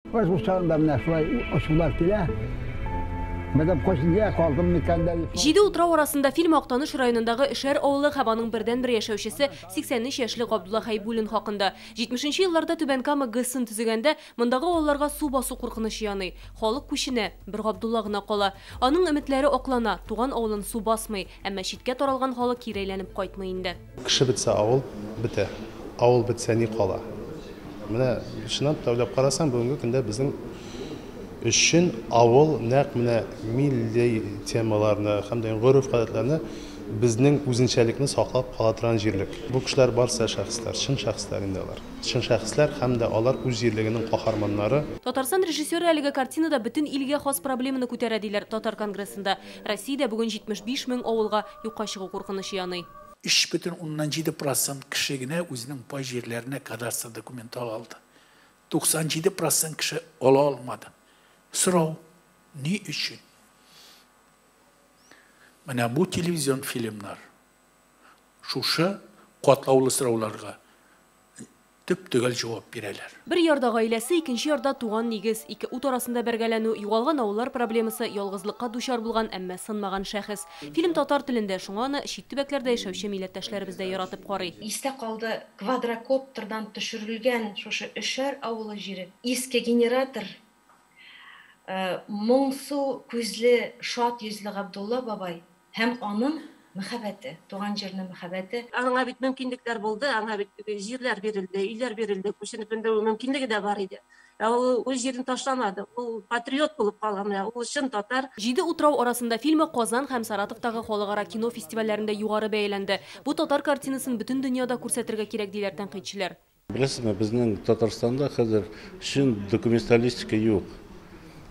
Шул чагында менә шулай ачулар килә. Мәдәм кайсын я калдым микән дә дип. Җиде утрау арасында фильм Актаныш районындагы Өшәр авылы һәм аның бердәнбер яшәүчесе 83 яшьлек Габдулла Хәйбуллин хакында. 70 нче елларда Түбән Кама ГЭСын төзегәндә мондагы авылларга су басу куркынычы яный. Халык күченә, бер Габдулла гына кала. Аның өметләре аклана, туган авылын су басмый. Әмма читкә таралган халык кире әйләнеп кайтмый инде. Кеше бетсә, авыл бетә. Авыл бетсә, ни кала? Менә чынлап та уйлап карасаң, бүгенге көндә безнең өчен авыл нәкъ менә милли темаларны һәм дә гореф-гадәтләрне, безнең үзенчәлекне саклап кала торган җирлек. Бу кешеләр барысы да шәхесләр, чын шәхесләр инде алар. Чын шәхесләр һәм дә алар үз җирлегенең каһарманнары. Татарстан режиссеры әлеге картинада бөтен илгә хас проблеманы күтәрә, диләр Татар конгрессында. Россиядә бүген 75 мең авылга юкка чыгу куркынычы яный. 3,7 процент кеше генә үзенең пай җирләренә кадастр документы ала алды. 97 процент кеше ала алмады. Сорау, ни өчен? Менә бу телевизион фильмнар шушы катлаулы сорауларга төп-төгәл җавап бирәләр. Бер ярда гаиләсе, икенче ярда туган нигез. Ике ут арасында бәргәләнү, югалган авыллар проблемасы, ялгызлыкка дучар булган, әмма сынмаган шәхес. Фильм татар телендә, шуңа аны чит төбәкләрдә яшәүче милләттәшләребез дә яратып карый. Истә калды квадрокоптердан төшерелгән шушы Өшәр авылы җире. Иске генератор, моңсу күзле, шат йөзле Габдулла бабай һәм аның мәхәббәте, туган җирнең мәхәббәте. Аңа бит мөмкинлекләр булды, аңа бит җирләр бирелде, өйләр бирелде, күченеп менү мөмкинлеге дә бар иде. Ә ул үз җирен ташламады, ул патриот булып кала, менә ул чын татар. Җиде утрау арасында фильмы Казан һәм Саратовтагы халыкара кино фестивальләрендә югары бәяләнде. Бу татар картинасын бөтен дөньяда күрсәтергә кирәк, диләр тәнкыйтьчеләр. Беләсезме, безнең Татарстанда хәзер чын документалистика юк.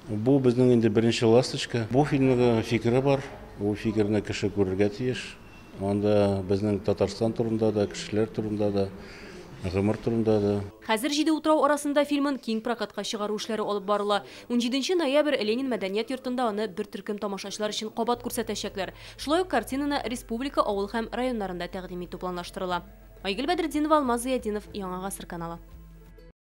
Бу безнең инде беренче ласточка. Бу фильмның фикере бар. Бу фикерне кеше күрергә тиеш. Анда безнең Татарстан турында да, кешеләр турында да, гомер турында да. Хәзер Җиде утрау арасында фильмын киң прокатка чыгару эшләре алып барыла. 17 ноябрь Ленин мәдәният йортында аны бер төркем тамашачылар өчен кабат күрсәтәчәкләр. Шулай ук картинаны республика авыл һәм районнарында тәкъдим итү планлаштырыла. Айгөл Бәдретдинова, Алмаз Зыятдинов, Яңа Гасыр каналы.